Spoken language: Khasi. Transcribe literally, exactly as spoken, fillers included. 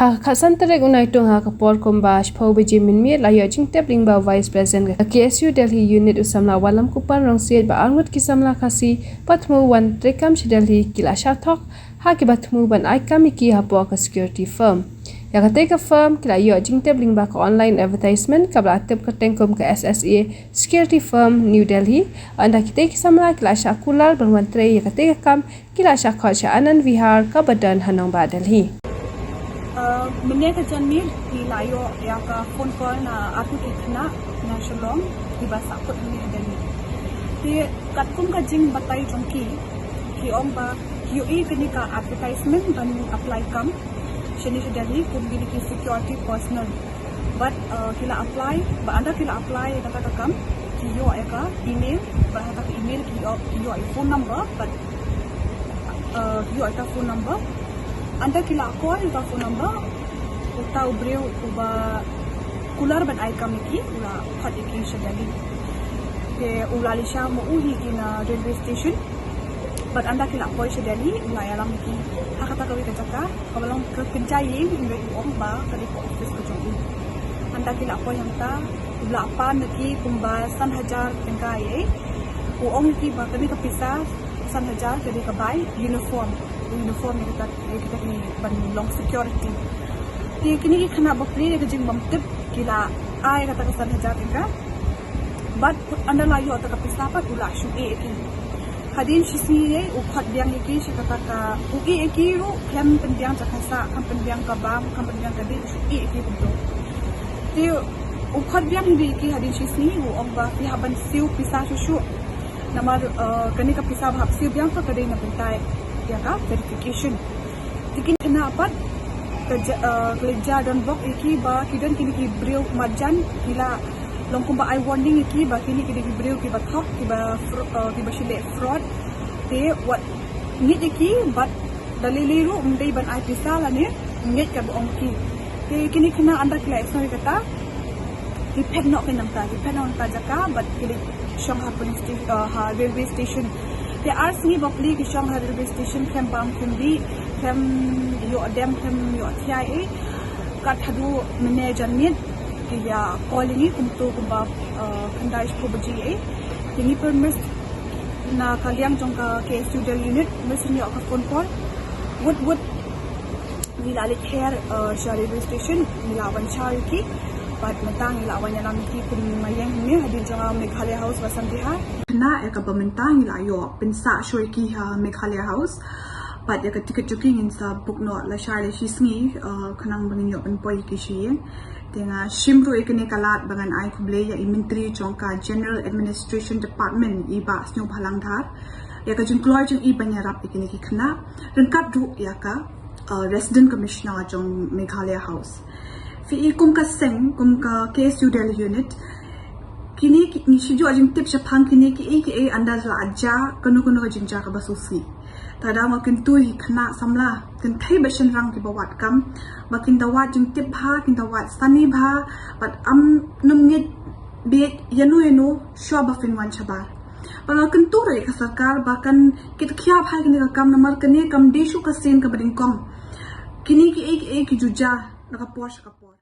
Ha ka khatsan tarik u Naitung ha ka por kumba shiphew baje mynmiet la ïoh jingtip lyngba Vice President ka K S U Delhi Unit u samla Wallamkupan Rongsiej ba arngut ki samla Khasi ba thmu wan treikam sha Delhi ki la shah thok ha kiba thmu ban ai kam ïa ki hapoh ka security firm. Ïa katei ka firm ki la ïoh jingtip lyngba ka online advertisement kaba la tip kyrteng kum ka S S A Security Firm New Delhi. Ynda kitei ki samla ki la shah kular ban wan trei ïa katei ka kam, ki la shah khot sha Anand Vihar kaba don ha nongbah Delhi. Uh, mynne ka janmiet ngi la ïoh ïa ka phone call na arngut ki khynnah na Shillong kiba sah kut mynne ha Delhi. Te katkum ka jingbatai jong ki, ki ong ba ki ïohi kane ka advertisement ban apply kam shane sha Delhi kum kine ki security personnel. Bad uh, ki la apply, bad ynda ki la apply ïa kata ka kam, ki ïoh ïa ka email, bad ha kata ka email ki ïoh, ki ïoh ïa phone number, bad uh, ki ïoh ïa ka phone number. Ynda ki la call ïa ka phone number, uta u briew uba kular ban ai kam ïa ki u la khot ïa ki sha Delhi. Te u la leit sha ma u hi ki na railway station. Bad ynda ki la poi sha Delhi u la ïalam ïa ki ha kata kawei ka jaka kaba long ka kynja ïing, hynrei u ong ba ka dei ka office ka jong u. Ynda ki la poi hangta u la pan ïa ki kumba san hajar tyngka ïa. U ong ïa ki ba kane ka pisa san hajar ka dei ka bai uniform, uniform ïa kita, ïa kita ki ban long security. Te kine ki khynnah ba plie da ka jingbymtip ki la ai kata ka san hajar tyngka. Bad ynda la ïoh kata ka pisa pat u la shu ïeh ïa ki. Hadien shisngi ïa u khot biang ïa ki sha kata ka, u ïeh ïa ki ruh khlem pynbiang jaka sah, khlem pynbiang ka bam, khlem pynbiang ka dih, u shu ïeh ïa ki kumto. Te u khot biang ïa ki hadien shisngi u ong ba phi hap ban siew pisa shuh shuh. Namar uh, kane ka pisa ba hap siew biang pat ka dei na bynta ïa ka verification. Te kine ki khynnah pat ka ja, uh, ka la ïa don bok ïa ki ba ki don kine ki briew marjan ki la long kumba ai warning ïa ki ba kine ki dei ki briew kiba thok, kiba fr-, uh, kiba shu leh fraud. Te wat ngeit ïa ki bad da lei lei ruh ym dei ban ai pisa lane ngeit kaba ong ki. Te kine ki khynnah ynda ki la ïasnoh ïa kata ki phet noh ki nangta, ki phet noh nangta jaka bad ki leit shong ha police station, uh, ha railway station. Te ar sngi ba plie ki shong ha railway station khlem bam khlem dih, khlem ïoh dem khlem ïoh thiah ei. Kat haduh mynne janmiet ki ïa call ïa ngi kumto kumba uh, khyndai shiphew baje ei. Te ngi promise na ka liang jong ka K S U Delhi Unit, mynstep ïoh ka phone call. Wut wut ngi la leit her uh, sha railway station, ngi la wan shaw ïa ki. Bad mynta ngi la wan ïalam ïa ki kum ma ïeng hangne hadien jong ka Meghalaya House Vasant Vihar. Kane ïa kaba mynta ngi la ïoh pynsah shuwa ïa ki ha Meghalaya House. Bad ïa ka tiket jong ki ngin sa book noh lashai la shisngi uh, khnang ba ngin ïoh pynpoi ïa ki sha ïing. Te nga shim ruh ïa kane ka lad ba ngan ai khublei ïa i Myntri jong ka General Administration Department i Bah Sniawbhalang Dhar ïa ka jingkloi jong i ban ïarap ïa kine ki khynnah ryngkat ruh ïa ka uh, Resident Commissioner jong Meghalaya House. Phi i kum ka seng, kum ka K S U Delhi Unit, kine ki, ngi shu ïoh jingtip shaphang kine kiei kiei ynda la jia kano kano ka jingjia kaba sngewsih. Te da nga kyntu ïa ki khynnah samla kynthei bad shynrang kiba wad kam ba kin da wad jingtip bha, kin da wad sani bha, bad ym nym ngeit bieit ïano ïano shuwa ba phin wan shabar. Bad nga kyntu ruh ïa ka sorkar ba kan kitkhia bha ïa kane ka kam namar kane kam dei shuh ka sien kaba nyngkong. Kine kiei kiei ki ju jia na ka por sha ka por.